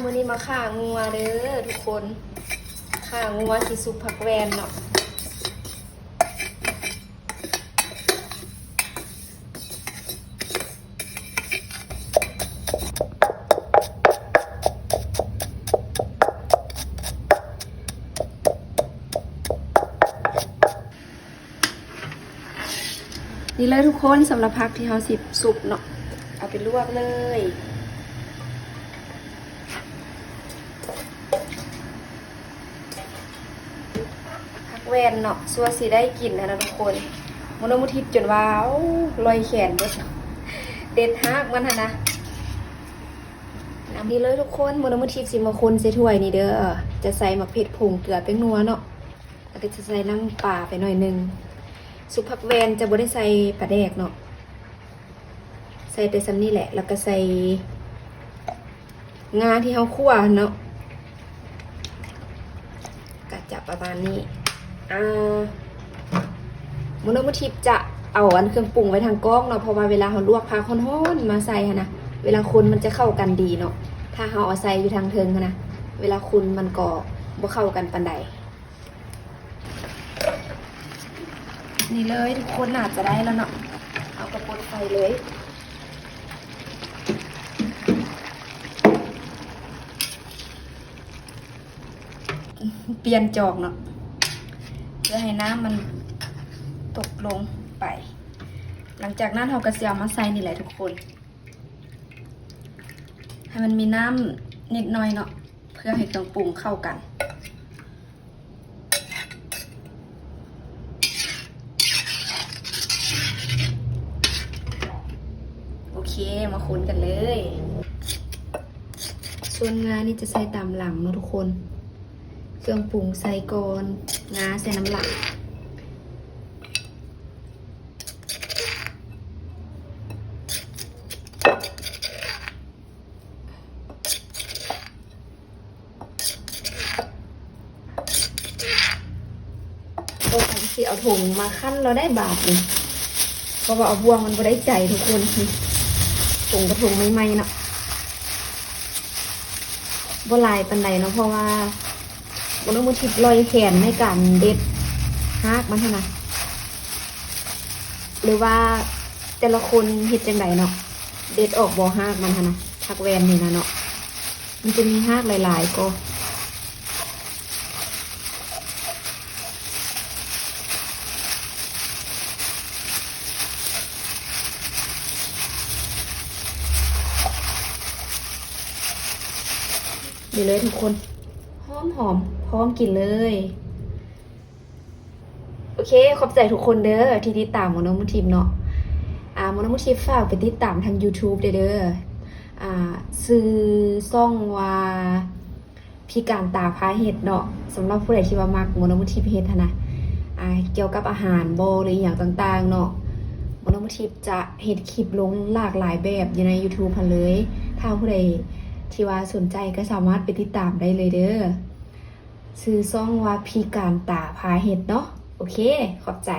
ມື້ນີ້ມາຂ້າງົວເດີທຸກຄົນ ຂ້າງົວຊິສຸບຜັກແວ່ນເນາະ. ນີ້ເລີຍທຸກຄົນ ສຳລັບຜັກທີ່ເຮົາຊິສຸບເນາະ ເອົາໄປລວກເລີຍ. ຜັກແວ່ນເນາະ ຊົ່ວຊິໄດ້ກິນຫັ້ນນະທຸກຄົນ. ໂມໂນໂມທິບຈົນວ່າ ໂອ້ ລອຍແຂນເບິດ ເດັດຮາກມັນຫັ້ນນະ. ນີ້ເລີຍທຸກຄົນ ໂມໂນໂມທິບຊິມາຄົນໃສ່ຖ້ວຍນີ້ເດີ. ຈະໃສ່ໝາກເຜັດ ຜົງເກືອ ແປ້ງນົວເນາະ ແລ້ວກໍຈະໃສ່ນ້ຳປາໄປໜ້ອຍໜຶ່ງ. ຊຸບຜັກແວ່ນຈະບໍ່ໄດ້ໃສ່ປາແດກເນາະ ໃສ່ແຕ່ສ່ຳນີ້ແຫຼະ ແລ້ວກໍໃສ່ງາທີ່ເຮົາຂົ້ວເນາະ ກໍຈະປະມານນີ້. ອ່າ ໂມໂນໂມທິບຈະເອົາອັນເຄື່ອງປຸງໄວ້ທາງກ້ອງເນາະ ເພາະວ່າເວລາເຮົາລວກຜັກຮ້ອນໆມາໃສ່ຫັ້ນນະ ເວລາຄົນມັນຈະເຂົ້າກັນດີເນາະ. ຖ້າເຮົາເອົາໃສ່ຢູ່ທາງເທິງຫັ້ນນະ ເວລາຄົນມັນກໍບໍ່ເຂົ້າກັນປານໃດ. ນີ້ເລີຍທຸກຄົນ ໜ້າຈະໄດ້ແລ້ວເນາະ ເຮົາກໍປົດໄຟເລີຍ. ປ່ຽນຈອກເນາະ ເພື່ອໃຫ້ນ້ຳມັນຕົກລົງໄປ. ຫຼັງຈາກນັ້ນເຮົາກໍຊິເອົາມາໃສ່ນີ້ແຫຼະທຸກຄົນ ໃຫ້ມັນມີນ້ຳນິດໜ້ອຍເນາະ ເພື່ອໃຫ້ເຄື່ອງປຸງເຂົ້າກັນ. ໂອເຄ ມາຄົນກັນເລີຍ. ສ່ວນງານີ້ຈະໃສ່ຕາມຫຼັງເນາະທຸກຄົນ ເຄື່ອງປຸງໃສ່ກ່ອນ ງາໃສ່ນຳຫຼັງ. ໂອ້ຍ ຊິເອົາຖົງມາຄັ້ນແລ້ວໄດ໋ບາດນີ້ ເພາະວ່າເອົາບ່ວງມັນບໍ່ໄດ້ໃຈທຸກຄົນ. ຖົງກະຖົງໃໝ່ໆເນາະ ບໍ່ຫຼາຍປານໃດເນາະ ເພາະວ່າບໍ່ຕ້ອງມາທິບລອຍແຂນໃນການເດັດຮາກມັນຫັ້ນນະ ຫຼືວ່າແຕ່ລະຄົນເຮັດຈັ່ງໃດເນາະ ເດັດອອກບໍ່ຮາກມັນຫັ້ນນະ ຜັກແວ່ນນີ້ນະເນາະ. ມັນຈະມີຮາກຫຼາຍໆກໍ ນີ້ເລີຍທຸກຄົນ ຫອມໆ ພ້ອມກິນເລີຍ. ໂອເຄ ຂອບໃຈທຸກຄົນເດີທີ່ຕິດຕາມໂມໂນໂມທິບເນາະ. ອ່າ ໂມໂນໂມທິບຝາກໄປຕິດຕາມທາງ YouTube ເດີ ເດີ ອ່າ ຊື່ຊ່ອງວ່າພິການຕາພາເຮັດເນາະ. ສຳລັບຜູ້ໃດທີ່ວ່າມັກໂມໂນໂມທິບເຮັດຫັ້ນນະ ອ່າ ກ່ຽວກັບອາຫານບໍ ຫຼືອີ່ຫຍັງຕ່າງໆເນາະ ໂມໂນໂມທິບຈະເຮັດຄລິບລົງຫຼາກຫຼາຍແບບຢູ່ໃນ YouTube ຫັ້ນເລີຍ. ຖ້າຜູ້ໃດທີ່ວ່າສົນໃຈກໍສາມາດໄປຕິດຕາມໄດ້ເລີຍເດີ. ຊື່ຊ່ອງວ່າພິການຕາພາເຮັດເນາະ. ໂອເຄ ຂອບໃຈ.